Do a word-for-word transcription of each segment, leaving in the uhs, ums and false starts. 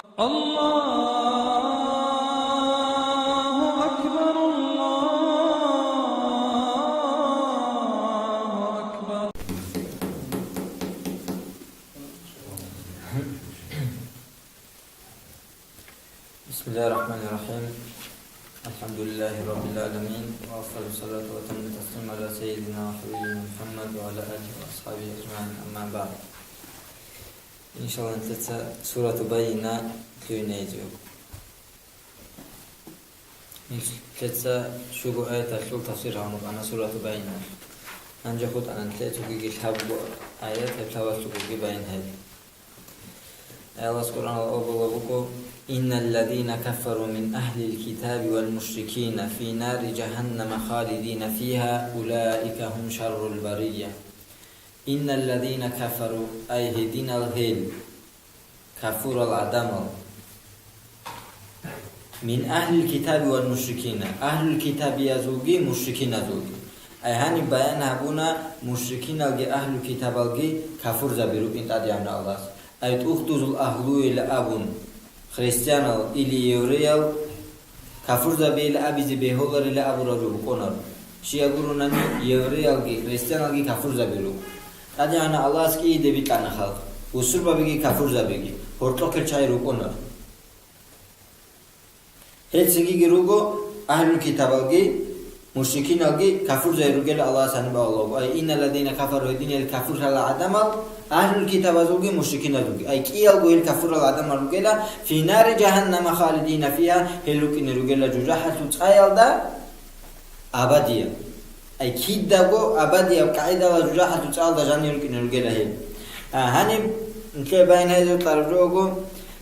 الله أكبر، الله أكبر. بسم الله الرحمن الرحيم. الحمد لله رب العالمين، وأفضل الصلاة وأتم التسليم على سيدنا وحبيبنا محمد وعلى آله وأصحابه أجمعين، أما بعد. Иншалла, нилъеца Сурату Байина лъугьинейзе. Нилъеца щуго аяталъул тафсир гьабун букӀана Сурату Байиналъ. Гьанже хутӀана нилъее цогиги лъабго аят, гьеб лъабалъугоги байин гьабе. Аллагьас Къуръаналда абулеб буго: «Инналладина кафару мин агьлил китаби вал мушрикина фи нари жагьаннама халидина фигьа, улаика гьум шаррул бария». Инналладина кафару, ай гьединал гьел, кафурал гӀадамал, мин агьлил китаби вал мушрикина, агьлул китабиязулги мушрикиназулги. Ай гьаниб баян гьабуна мушрикиналги агьлу китабалги кафурзаби рукӀин ТӀадегӀанав Аллагьас. Ай тӀухьдузул агьлуйила абун, христианал или евреял кафурзабейила абизе бегьуларила абураб жо букӀунаро. Щай гурунани, евреялги христианалги кафурзаби руго. ТӀадегӀанав Аллагьас кӀийиде бикьана халкъ, бусурбабиги кафурзабиги, гьоркьохъел чагӀи рукӀунаро. Гьел цогиги руго, агьлул китабалги, мушрикиналги кафурзаби ругел Аллагьас гьаниб абулеб. Ай, инналладина кафару, гьединал кафурал гӀадамал, агьлул китабазулги мушрикиназулги. Ай, кӀиялго гьел кафурал гӀадамал ругела, фи нари жагьаннама халидина фигьа, гьел рукӀине ругела жужахӀалъул цӀаялда абадияб. Ай, кидаго абадияб къагӀидала жужахӀалъул цӀаялда жанир рукӀине ругела гьел. А, гьаниб нилъее баян гьабизе ккараб жо буго,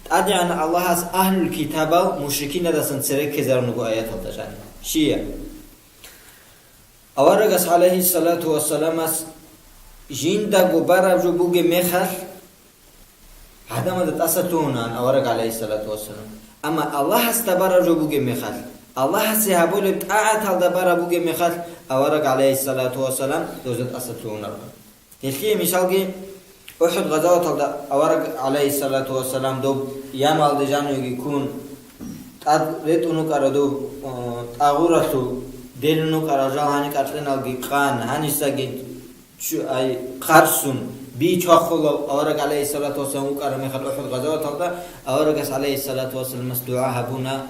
ТӀадегӀанав Аллагьас агьлул китабал мушрикинадасан цере ккезарун руго аяталда жаниб. Щай? Аварагас, гӀалайгьиссалату вассаламас, жиндаго бараб жо бугеб мехалъ, гӀадамазда тӀаса лъугьунаан авараг, гӀалайгьиссалату вассалам. Амма Аллагьасда бараб жо бугеб мехалъ, Аллагьасе гьабулеб тӀагӀаталда бараб бугеб мехалъ, авараг, гӀалайгьиссалату вассалам, дозда тӀаса лъугьунарун. Гьелъие мисалги, УхӀуд гъазаваталда авараг, гӀалайгьиссалату вассалам, доб ямалде жанивеги ккун, тӀад ретӀун вукӀарав доб, э, тӀагъуралъул, делун вукӀарал жал гьаникъа кьеналги къан, гьанисаги чу-, ай, хъарсун, би чвахулев авараг, гӀалайгьиссалату вассалам, вукӀараб мехалъ УхӀуд гъазаваталда аварагас, гӀалайгьиссалату вассаламас, дугӀа гьабуна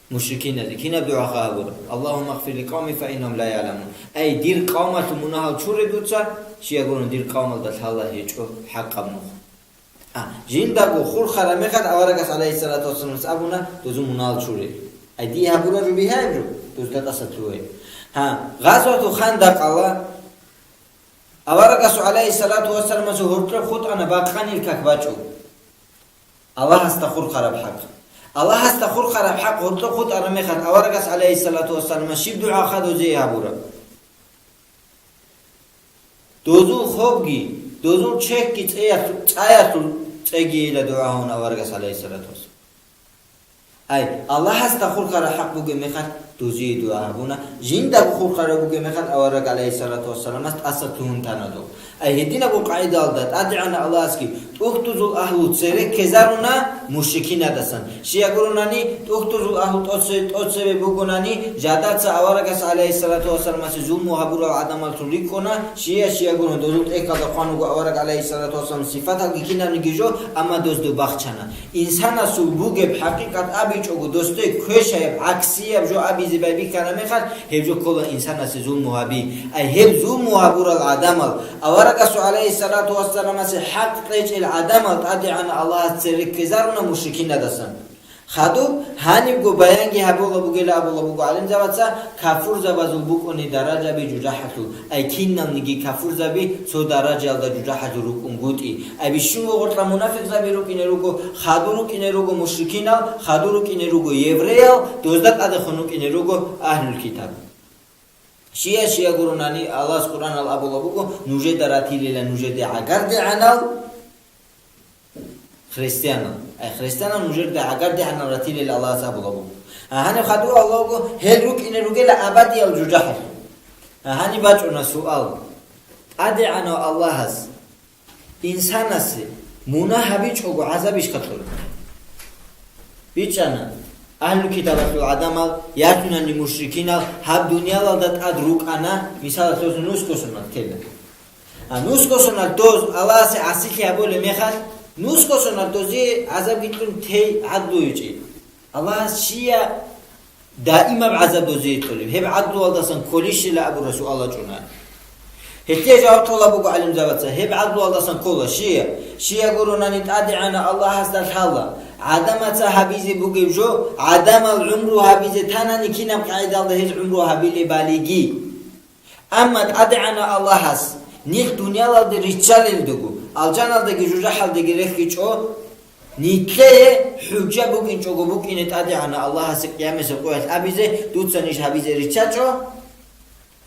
мушрикиназе. Кинаб дугӀаха гьабураб? «Аллагьумма гъфир ли къавми фа иннагьум ла яъламун». Ай, дир къавмалъул мунагьал чуре дуца, щай гурун, дир къавмалда лъала гьечӀо хӀакъаб нух. А, жиндаго хурхараб мехалъ аварагас, гӀалайгьиссалату вассаламас, абуна, дозул мунагьал чуре. Ай, дие гьабураб жо бигьаяб жо, дозда тӀаса лъугье. Гьа, гъазвату Хандакъалда аварагасул, гӀалайгьиссалату вассаламасул, гьоркьоб хутӀана бакъанил как бачӀун. Аллагьасда хурхараб хӀакъ. Аллагьасда хурхараб хӀакъ гьоркьоб хутӀараб мехалъ, аварагас, гӀалайгьиссалату вассаламас, щиб дугӀаха дозие гьабураб? Дозул хобги, дозул чехьги цӀеялъу-, цӀаялъул цӀегийила дугӀа гьавун аварагас, гӀалайгьиссалату вассалам. Ай, Аллагьасда хурхараб хӀакъ бугеб мехалъ, дозие дугӀа гьабуна, жинда хурхараб бугеб мехалъ, авараг, гӀалайгьиссалату вассаламас, тӀаса лъугьун тана дов. Ай, гьединаб къагӀидалда ТӀадегӀанав Аллагьасги тӀухьдузул агьлу цере ккезаруна мушрикинадасан. Щай гурунани, тӀухьдузул агьлу тӀоце-, тӀоцебе бугонани, жадаца аварагас, гӀалайгьиссалату вассаламасе, зулму гьабурал гӀадамаллъун рикӀкӀуна, щай, щай гурун, дозул тӀехьалда хъван вуго авараг, гӀалайгьиссалату вассалам, сифаталги кинабниги жо, амма доз доб бахчана. Инсанасул бугеб хӀакъикъат абичӀого, досде квешаяб, гӀаксияб жо абизе байбихьана мехалъ, гьеб жо ккола инсанасе зулму гьаби. Ай, гьеб зулму гьабурал гӀадамал, аварагасул, гӀалайгьиссалату вассаламасе, хӀакъ кьечӀел гӀадамал ТӀадегӀанав Аллагьас цере ккезаруна мушрикинадасан. Хадуб, гьанибго баянги гьабула бугела абула буго гӀалимзабаца, кафурзабазул букӀуни даражаби жужахӀалъул, ай киналниги кафурзаби цо даражаялда жужахӀалъул рукӀунгутӀи. Ай бищун вугъоркьа мунафикъзаби рукӀине руго, хадур рукӀине руго мушрикинал, хадур рукӀине руго евреял, дозда тӀадехун рукӀине руго агьлул китаб. Щай, щай гурунани, Аллагьас Къуръаналда абула буго, нужеда ратилила нужеде гӀагардегӀанал христианал. Ай, христианал нужеда гӀагардегӀанал ратилила Аллагьас абула буго. А гьаниб хадур Аллагьго, гьел рукӀине ругела абадиял жужахӀалъул. А гьаниб бачӀуна суал. ТӀадегӀанав Аллагьас инсанасе мунагь гьабичӀого гӀазабищха кьураб? БичӀчӀана, агьлу китабалъул гӀадамал, ясунани мушрикинал гьаб дуниялалда тӀад рукӀана, мисалалъе, нусго соналъ тела. А нусго соналъ доз Аллагьасе гӀасилъи гьабулеб мехалъ, нусго соналъ дозие гӀазабги кьун тей гӀадлу гьечӀеб. Аллагьас щия даимаб гӀазаб дозие кьолеб, гьеб гӀадлуялдасан кколищила абураб суал рачӀуна. Гьелъие жаваб кьола буго гӀалимзабаца, гьеб гӀадлуялдасан ккола, щия, щия гуронани ТӀадегӀанав Аллагьасда лъала, гӀадамаца гьабизе бугеб жо, гӀадамал гӀумру гьабизе танани кинаб къагӀидалда гьез гӀумру гьабилебалиги. Амма ТӀадегӀанав Аллагьас нилъ дуниялалде риччалелдаго, алжаналдаги жужахӀалдаги рехичӀо, нилъее хӀужа букӀинчӀого букӀине ТӀадегӀанав Аллагьасе къиямасеб къоялъ абизе, дуца ниж гьабизе риччачӀо,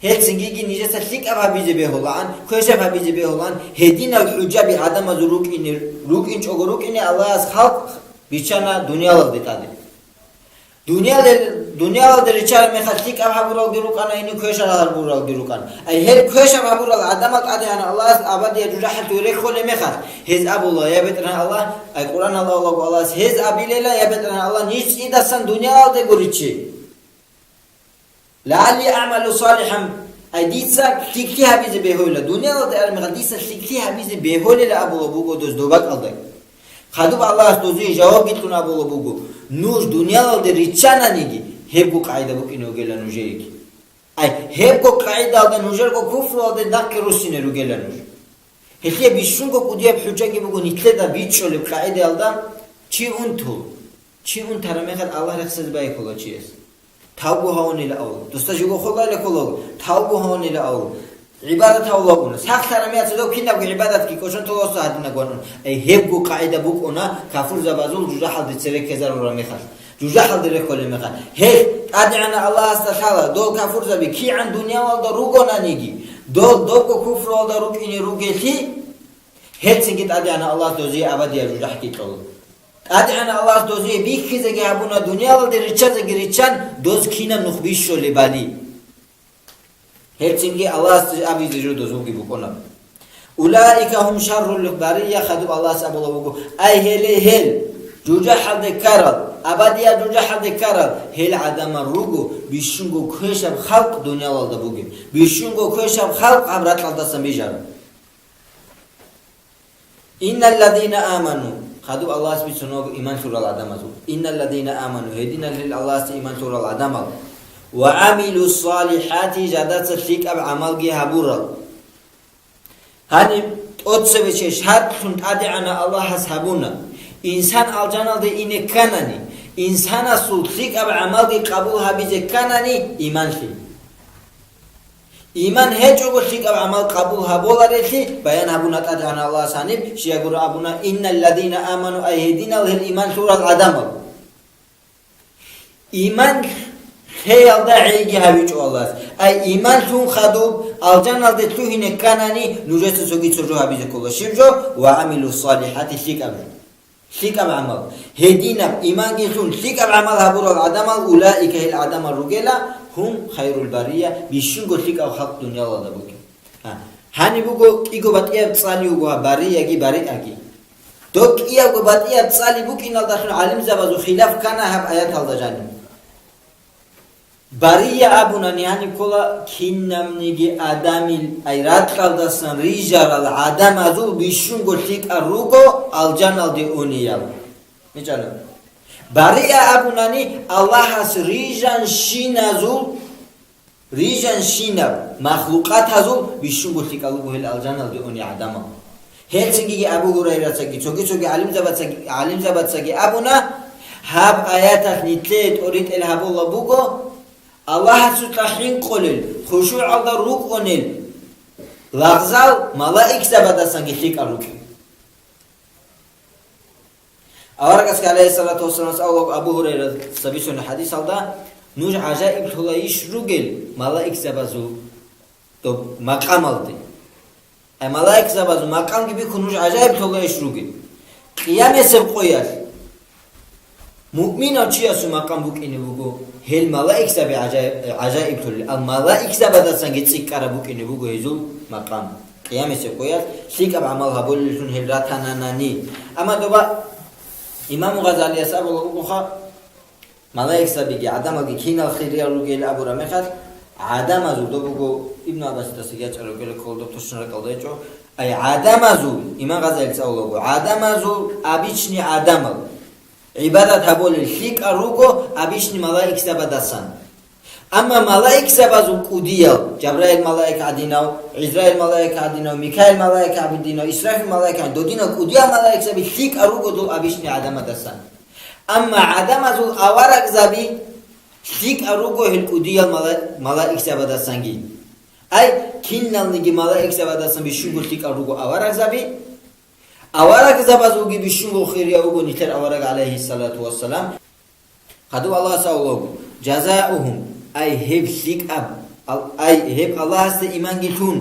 гьелцинги нижеца лъикӀаб гьабизе бегьулаан, квешаб гьабизе бегьулаан, гьединал хӀужаби гӀадамазул рукӀине, рукӀинчӀого рукӀине Аллагьас халкъ биччана дуниялалде тӀаде. Дунияле-, дуниялалде риччараб мехалъ лъикӀаб гьабуралги рукӀана, гьенив квешаб гьабуралги рукӀана. Ай гьел квешаб гьабурал гӀадамал ТӀадегӀанав Аллагьас абадияб жужахӀалъув реххулеб мехалъ, гьез абула, я БетӀергьан Аллагь, ай Къуръаналда абулаго Аллагьас, гьез абилела, я БетӀергьан Аллагь, ниж цӀидасан дуниялалдего ричче. «ЛагӀалли агӀмалу салихӀан», ай дица лъикӀлъи гьабизе бегьойла, дуниялалде араб мехалъ дица лъикӀлъи гьабизе бегьолела абула буго доз доб бакӀалда. Хадуб Аллагьас дозие жавабги кьун абула буго, нуж дуниялалде риччананиги, гьебго къагӀида букӀине бугела нужееги. Ай, гьебго къагӀидалда нужерго куфруялде нахъе руссине ругела нуж. Гьелъие бищунго кӀудияб хӀужаги буго нилъеда бичӀчӀулеб къагӀидаялда: чи унтул, чи унтараб мехалъ Аллагь рехсезе байхьула чияс. Тавбу гьавунила авлу. Досда жуго холайла холав, тавбу гьавунила авлу. ГӀибадат гьавулагуна. Сахлъараб мехалъ дов кинабго гӀибадатги кӀочон толосда гьадинаб гьанун. Ай гьебго къагӀида букӀуна кафурзабазул жужахӀалде цере ккезарураб мехалъ. ЖужахӀалде реххулеб мехалъ. Гьел ТӀадегӀанав Аллагьасда лъала, дол кафурзаби кигӀан дуниялалда ругонаниги, дол добго куфруялда рукӀине ругелъи, гьелцинги ТӀадегӀанав Аллагьас дозие абадияб жужахӀги кьола. ТӀадегӀанав Аллагьас дозие бихьизеги гьабуна, дуниялалде риччазеги риччан, доз кинаб нух бищулебали. Гьелцинги Аллагьас абизе жо дозулги букӀуна. «Улаика гьум шаррул бария», хадуб Аллагьас абула вуго, ай гьеле гьел, жужахӀалде ккарал, абадияб жужахӀалде ккарал, гьел гӀадамал руго, бищунго квешаб халкъ дуниялалда бугеб, бищунго квешаб халкъ гьаб ракьалдасан бижараб. «Инналладина аману», хадуб Аллагьас бицун вуго иман лъурал гӀадамазул. «Инналладина аману», гьединал гьел Аллагьасде иман лъурал гӀадамал. «Ва гӀамилу салихӀати», жадаца лъикӀаб гӀамалги гьабурал. Гьаниб тӀоцебе чей шартӀлъун ТӀадегӀанав Аллагьас гьабуна. Инсан алжаналде ине кканани, инсанасул лъикӀаб гӀамалги къабул гьабизе кканани, иманлъи. Иман гьечӀого лъикӀаб гӀамал къабул гьаболарелъи баян гьабуна ТӀадегӀанав Аллагьас гьаниб, щиягура абуна: «Инналладина аману», ай гьединал гьел иман лъурал гӀадамал. Иман лъеялда гӀейги гьавичӀо Аллагьас. Ай иман лъун хадуб, алжаналде лъугьине кканани, нужеца цоги цо жо гьабизе ккола. Щиб жо? «Ва гӀамилу салихӀати», лъикӀаб жо. ЛъикӀаб гӀамал. Гьединаб иманги лъун лъикӀаб гӀамал гьабурал гӀадамал, улаика, гьел гӀадамал ругела, гьум хайрул бария, бищунго лъикӀав халкъ дуниялалда бугеб. Гьа. Гьаниб буго кӀиго батӀияб цӀали буго гьаб барияги бариаги. Доб кӀиябго батӀияб цӀали букӀиналдалъун гӀалимзабазул хилаф ккана гьаб аяталда жаниб. Бария абунани гьаниб ккола кинабниги адамил, ай ракьалдасан рижарал гӀадамазул бищунго лъикӀал руго алжаналде унеял. БичӀчӀана. Бария абунани Аллагьас рижанщиназул, рижанщинаб махлукъатазул бищунго лъикӀал руго гьел алжаналде уни гӀадамал. Гьелцинги Абу Гьурайрацаги, цоги-цоги гӀалимзабацаги, гӀалимзабацаги абуна, гьаб аяталъ нилъее тӀоритӀел гьабула буго, Аллагьасукьа хӀинкъулел, хушугӀалда рукӀунел лагъзал малаикзабадасанги лъикӀал рукӀин. Аварагасги, гӀалайгьиссалату вассалам, авлаг Абу Гьурайрас бицунеб хӀадисалда, нуж гӀажаиблъулайищ ругел малаикзабазул доб макъамалде? Ай малаикзабазул макъамги бихьун нуж гӀажаиблъулайищ ругел? Къиямасеб къоялъ муъминав чиясул макъам букӀине буго гьел малаикзаби гӀажаиб-, гӀажаиблъулел, амма малаикзабадасанги цӀикӀкӀараб букӀине буго гьезул макъам. Къиямасеб къоялъ лъикӀаб гӀамал гьабулеллъун гьел ратананани. Амма доба Имаму Гъазалияс абулеб бугоха, малаикзабиги гӀадамалги кинал хириял ругел абураб мехалъ, гӀадамазул, доб буго Ибну Аббасидасаги ячӀараб ругел ккола, доб тушнаракалда гьечӀо, ай гӀадамазул, имам Гъазалияс абулеб буго, гӀадамазул, обычный гӀадамал гӀибадат гьабулел лъикӀал руго обычный малаикзабадасан. Амма малаикзабазул кӀудиял, Жабраил малаик гӀадинав, ГӀизраил малаик гӀадинав, Микаил малаик гӀадинав, Исрафил малаик гӀадинав, додинал кӀудиял малаикзаби лъикӀал руго дол обычный гӀадамадасан. Амма гӀадамазул аварагзаби лъикӀал руго гьел кӀудиял мала-, малаикзабадасанги. Ай, киналниги малаикзабадасан бищунго лъикӀал руго аварагзаби, аварагзабазулги бищунго хирияв вуго нилъер авараг, гӀалайгьиссалату вассалам. Хадуб Аллагьас абулеб буго, жазаухум, ай гьеб лъикӀаб, ал-, ай гьеб Аллагьасда иманги лъун,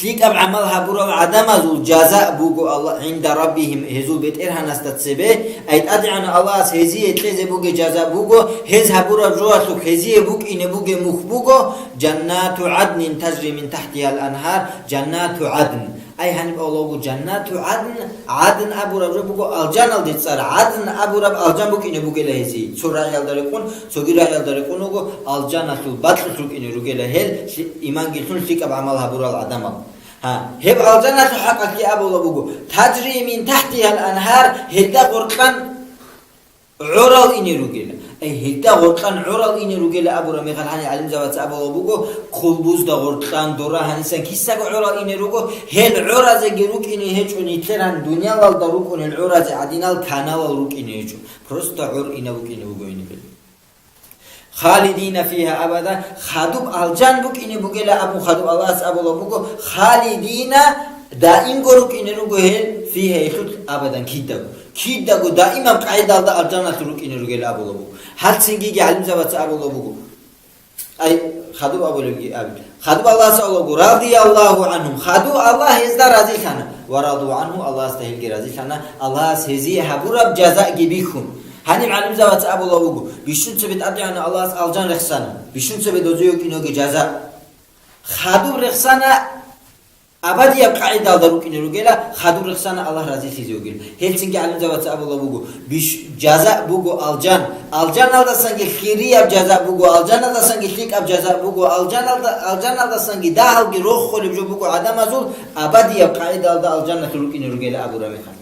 лъикӀаб гӀамал гьабурал гӀадамазул жаза буго Алла-, гӀинда раббигьим, гьезул БетӀергьанасда цебе, ай ТӀадегӀанав Аллагьас гьезие кьезе бугеб жаза буго, гьез гьабураб жоялъухъ гьезие букӀине бугеб мухь буго, жаннату гӀаднин тажри мин тахтигьал анхар, жаннату гӀадн. Ай гьаниб абулеб буго, жаннату гӀадн, гӀадн абураб жо буго алжаналде цӀар, гӀадн абураб алжан букӀине бугила гьезие. Цо рагӀиялда рекъон, цоги рагӀиялда рекъон вуго, алжаналъул бакьулъ рукӀине ругела гьел, лъи-, иманги лъун лъикӀаб гӀамал гьабурал гӀадамал. Гьа, гьеб алжаналъул хӀакъалъги абулеб буго, тажри мин тахтигьал анхар, гьелда гъоркьан гӀорал ине ругела. Ай, гьелда гъоркьан гӀорал ине ругела абураб мехалъ гьаниб гӀалимзабаца абулеб буго, хъулбузда гъоркьан, дора гьанисан кисаго гӀорал ине руго, гьел гӀоразеги рукӀине гьечӀо, нилъер гьаниб дуниялалда рукӀунел гӀоразе гӀадинал каналал рукӀине гьечӀо. Просто гӀор инаб букӀине буго гьениб. Халидина фигьа абада, хадуб алжан букӀине бугела абун хадуб Аллагьас абулеб буго, халидина, даимго рукӀине руго гьел, фигьа, гьелъулъ абадан кидаго. Кидаго даимаб къагӀидалда алжаналъур рукӀине ругел абулеб буго. Гьалцинги гӀалимзабаца абулеб буго. Ай, хадуб абулебги абе. Хадуб Аллагьас абулеб буго, радияллагьу гӀанхум. Хадуб Аллагь гьезда разилъана. Ва раду гӀанху, Аллагьасда гьелги разилъана. Аллагьас гьезие гьабураб жазаги бихьун. Гьаниб гӀалимзабаца абулеб буго, бищун цебе ТӀадегӀанав Аллагьас алжан рехсана. Бищун цебе дозие вукӀине вугеб жаза. Хадуб рехсана, абадияб къагӀидалда рукӀине ругела, хадуб рехсана Аллагь разилъизе вугел. Гьелцинги гӀалимзабаца абулеб буго, биш-, жаза буго алжан. Алжаналдасанги хирияб жаза буго, алжаналдасанги лъикӀаб жаза буго, алжаналда-, алжаналдасанги дагьалги рохулеб жо буго гӀадамазул абадияб къагӀидалда алжаналъур рукӀине ругела абураб мехалъ.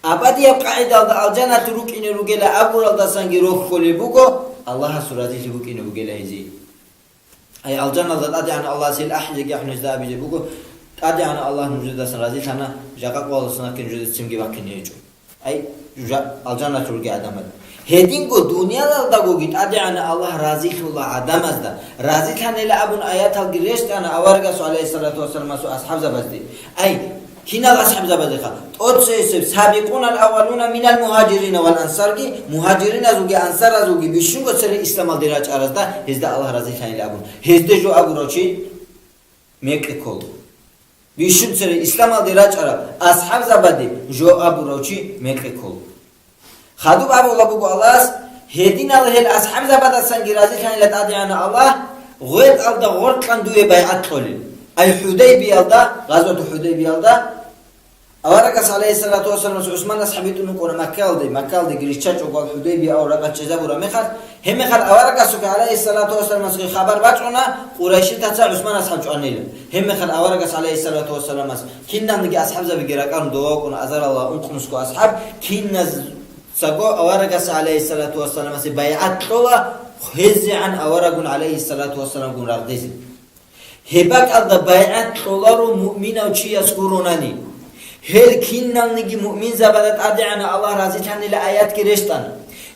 Абадияб къагӀидалда алжаналъур рукӀине ругела абуралдасанги рохулеб буго, Аллагьасул разилъи букӀине бугела гьезие. Ай, алжаналда ТӀадегӀанав Аллагьас гьел ахӀизеги ахӀун гьезда абизе буго, ТӀадегӀанав Аллагь нужедасан разилъана, жакъа къоялдаса нахъе нужеда ццинги бахъине гьечӀо. Ай, жа-, алжаналъурги гӀадамал. Гьединго дуниялалдагоги ТӀадегӀанав Аллагь разилъула гӀадамазда. Разилъанила абун аяталги рещтӀана аварагасул, гӀалайгьиссалату вассаламасул, асхӀабзабазде. Ай, кинал асхӀабзабазеха? ТӀоцесеб сабикъунал аввалуна минал мугьажирина вал ансарги, мугьажириназулги ансаразулги бищунго цере исламалде рачӀаразда гьезда Аллагь разилъанила абун. Гьезде жо абурав чи мекъи ккола. Бищун цере исламалде рачӀараб асхӀабзабаде жо абурав чи мекъи ккола. Хадуб абулеб буго Аллагьас, гьединал гьел асхӀабзабадасанги разилъанила ТӀадегӀанав Аллагь, гъветӀалда гъоркьан дуе байгӀат кьолел. Ай ХӀудайбиялда, гъазвату ХӀудайбиялда, аварагас, гӀалайгьиссалату вассаламас, ГӀусман асхӀаб витӀун вукӀуна Маккаялде, Маккаялдеги риччачӀого ХӀудайбия абураб ракъат чӀезабураб мехалъ, гьеб мехалъ аварагасухъе, гӀалайгьиссалату вассаламасухъе, хабар бачӀуна Къурайшитаца ГӀусман асхӀаб чӀванила. Гьеб мехалъ аварагас, гӀалайгьиссалату вассаламас, киналниги асхӀабзабиги ракӀарун дова вукӀуна азаралда ункънусго асхӀаб, киназго аварагас, гӀалайгьиссалату вассаламасе, байгӀат кьола, гьезегӀан аварагун, гӀалайгьиссалату вассаламгун, рагъдезе. Гьеб бакӀалда байгӀат кьоларо муъминав чияс гуронани. Гьел киналниги муъминзабазда ТӀадегӀанав Аллагь разилъанила аятги рещтӀана.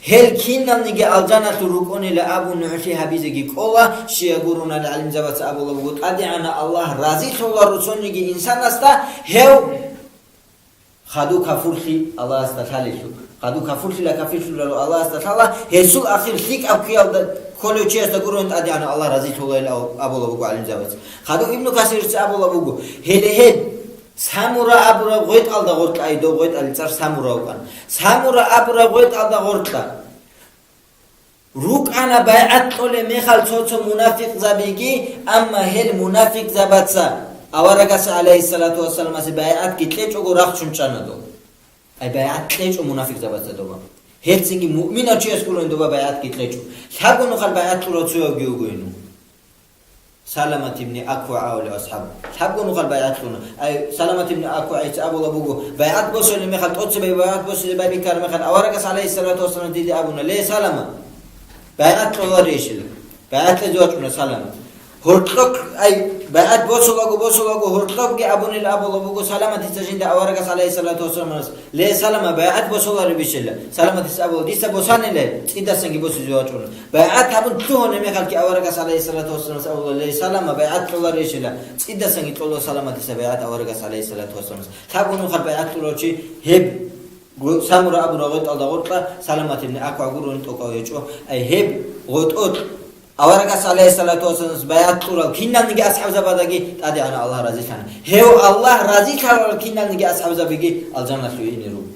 Гьел киналниги алжаналъур рукӀунила абун нугӀлъи гьабизеги кӀола, щай гуронани гӀалимзабаца абулеб буго, ТӀадегӀанав Аллагь разилъуларо цониги инсанасда, гьев хадуб кафурлъи Аллагьасда лъалелъул. Хадуб кафурлъила кафирлъуларо Аллагьасда лъала, гьесул ахир лъикӀаб ккиялда кколев чиясда гурони ТӀадегӀанав Аллагь разилъуларила абулеб буго гӀалимзабаца. Хадуб Ибну Касирца абулеб буго, гьеле гьеб Самура абураб гъветӀалда гъоркьа, ай, доб гъветӀалил цӀар Самура вукӀана. Самура абураб гъветӀалда гъоркьа рукӀана байгӀат кьолеб мехалъ цо-цо мунафикъзабиги, амма гьел мунафикъзабаца аварагас, гӀалайгьиссалату вассаламасе, байгӀатги кьечӀого рахчун чӀана дол. Ай, байгӀат кьечӀо мунафикъзабаца доба. Гьелцинги муъминав чияс гурони доба байгӀатги кьечӀо. Лъабго нухалъ байгӀат кьурав цоявги вугоин. Саламат ибни Аква абулев асхӀаб. Лъабго нухалъ байгӀат кьуна. Ай, Саламат ибни Аква гӀиса абулаб буго, байгӀат босулеб мехалъ, тӀоцебе байгӀат босизе байбихьараб мехалъ, аварагас, гӀалайгьиссалату вассалам, диде абуна: «Ле, Салама, байгӀат кьоларищила?» БайгӀат кьезе вачӀуна Саламат. Гьоркьоб, ай, байгӀат босулаго, босулаго, гьоркьобги абунел абулаб буго Саламатица жинда аварагас, гӀалайгьиссалату вассаламас: «Ле, Салама, байгӀат босуларебищила?» Саламатица абула: «Дица босанилай, цӀидасанги босизе вачӀуна». БайгӀат гьабун лъугьунеб мехалъги аварагас, гӀалайгьиссалату вассаламас, абула: «Ле, Салама, байгӀат кьоларищила?» ЦӀидасанги кьола Саламатица байгӀат аварагас, гӀалайгьиссалату вассаламас. Лъабго нухалъ байгӀат кьурав чи гьеб. Гу-, Самура абураб гъветӀалда гъоркьа Саламат ибн Аква гурони тӀокӀав гьечӀо. Ай, гьеб гъотӀолъ аварагас, гӀалайгьиссалату вассаламас, байгӀат кьурал киналниги асхӀабзабадаги ТӀадегӀанав Аллагь разилъана. Гьев Аллагь разилъарал киналниги асхӀабзабиги алжаналъув ине руго.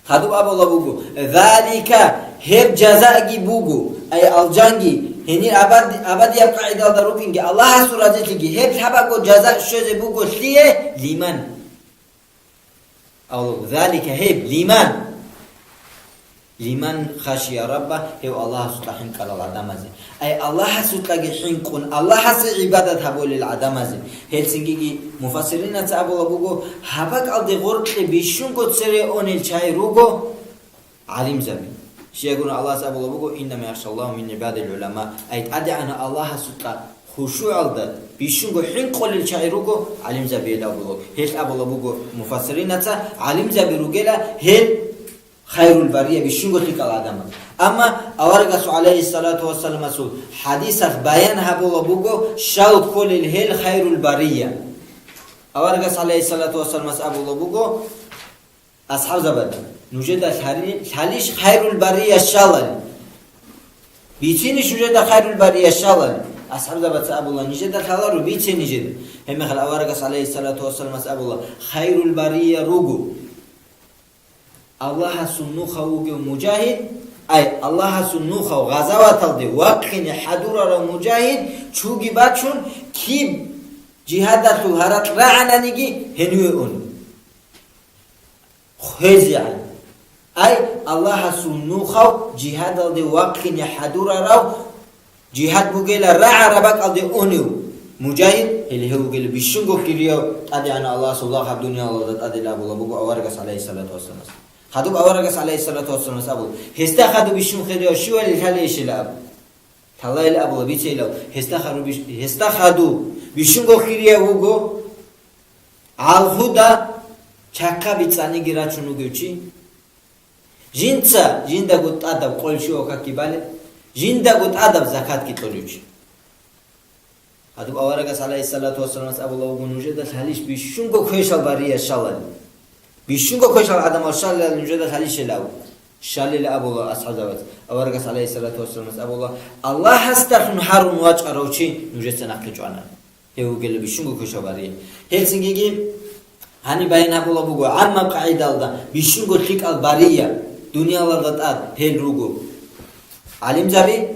Хадуб абула буго: «Залика», гьеб жазаги буго, ай, алжанги, гьенир абад-, абадияб къагӀидалда рукӀинги, Аллагьасул разилъиги, гьеб лъабабго жаза щвезе буго лъие? Лиман. Аллагь, залика гьеб, лиман. Лиман хашия рабба, гьев Аллагьасукьа хӀинкъарал гӀадамазе. Ай, Аллагьасукьаги хӀинкъун, Аллагьасе гӀибадат гьабулел гӀадамазе. Гьелцинги муфассиринаца абула буго, гьаб бакӀалде гъоркье бищунго цере онел чагӀи руго, гӀалимзаби. Щайгуна Аллагьас абулаб буго: «Иннама яхшаллагьа мин гӀибадил гӀулама». Ай, ТӀадегӀанав Аллагьасукьа хушугӀалда бищунго хӀинкъулел чагӀи руго гӀалимзабиялъул абулаб. Гьелъ абулаб буго муфассиринаца, гӀалимзаби ругела гьел хайрул бария, бищунго лъикӀал гӀадамал. Амма аварагасул, гӀалайгьиссалату вассаламасул, хӀадисалъ баян гьабулаб буго щал кколел гьел хайрул бария. Аварагас, гӀалайгьиссалату вассаламас, абулаб буго, асхӀабзабада: «Нужеда лъали-, лъалищ хайрул бария щалали? Бицинищ нужеда хайрул бария щалали?» АсхӀабзабаца абула: «Нижеда лъаларо, бице нижеда». Гьебмехалъ аварагас, гӀалайгьиссалату вассаламас, абула: «Хайрул бария руго Аллагьасул нухав вугев мужагьид, ай, Аллагьасул нухав гъазаваталде вахъине хӀадурарав мужагьид, чуги бачун, киб жигьадалъул гьаракь рагӀананиги гьениве ун». ХвезегӀан. Ай, Аллагьасул нухав жигьадалде вахъине хӀадурарав, жигьад бугела рагӀараб бакӀалде унев мужагьид, гьел гьев вугела бищунго хирияв ТӀадегӀанав Аллагьасул лагъ гьаб дуниялалда тӀадилан абула буго аварагас, гӀалайгьиссалату вассаламас. Хадуб аварагас, гӀалайгьиссалату вассаламас, абула: «Гьесда хадуб бищун хирияв щивали лъалейищила?» абу. Лъалайила абула, бицейилав, гьесда хадуб биш-, гьесда хадуб бищунго хирияв вуго, гӀалхуда чахъа бицаниги рачун вугев чи, жинца жиндаго тӀадаб къойил щуго какги балеб, жиндаго тӀадаб закатги кьолев чи. Гьадуб аварагас, гӀалайгьиссалату вассаламас, абула буго: «Нужеда лъалищ бищунго квешал бария щалали? Бищунго квешал гӀадамал щалали нужеда лъалищ гьелав?» Щалила абула асхӀабзабац. Аварагас, гӀалайгьиссалату вассаламас, абула: «Аллагьасдалъун гьарун вачӀарав чи нужеца нахъе чӀвана». Гьев вугела бищунго квешал бария. Гьелцинги гьаниб баян гьабула буго, гӀаммаб къагӀидалда бищунго лъикӀал бария дуниялалда тӀад гьел руго. ГӀалимзаби,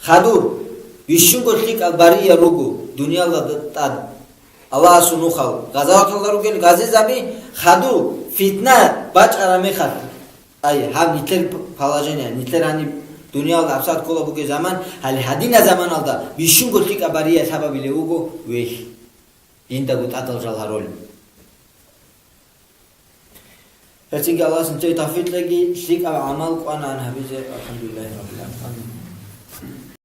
хадур, бищунго лъикӀал бария руго дуниялалда тӀад. Аллагьасул нухал гъазаваталда ругел гъазизаби, хадур, фитна бачӀараб мехалъ. Ай, гьаб нилъер положение, нилъер гьаниб дуниялда абсат ккола бугеб заман, гьале гьадинаб заманалда бищунго лъикӀаб бария лъабабилев вуго вехь. Жиндаго тӀадал жал гьаролеб. Гьелцинги Аллагьас нилъее тавфикъ кьеги, лъикӀаб гӀамал кӀванагӀан гьабизе. АлхӀамдулиллагьи раббил гӀаламин.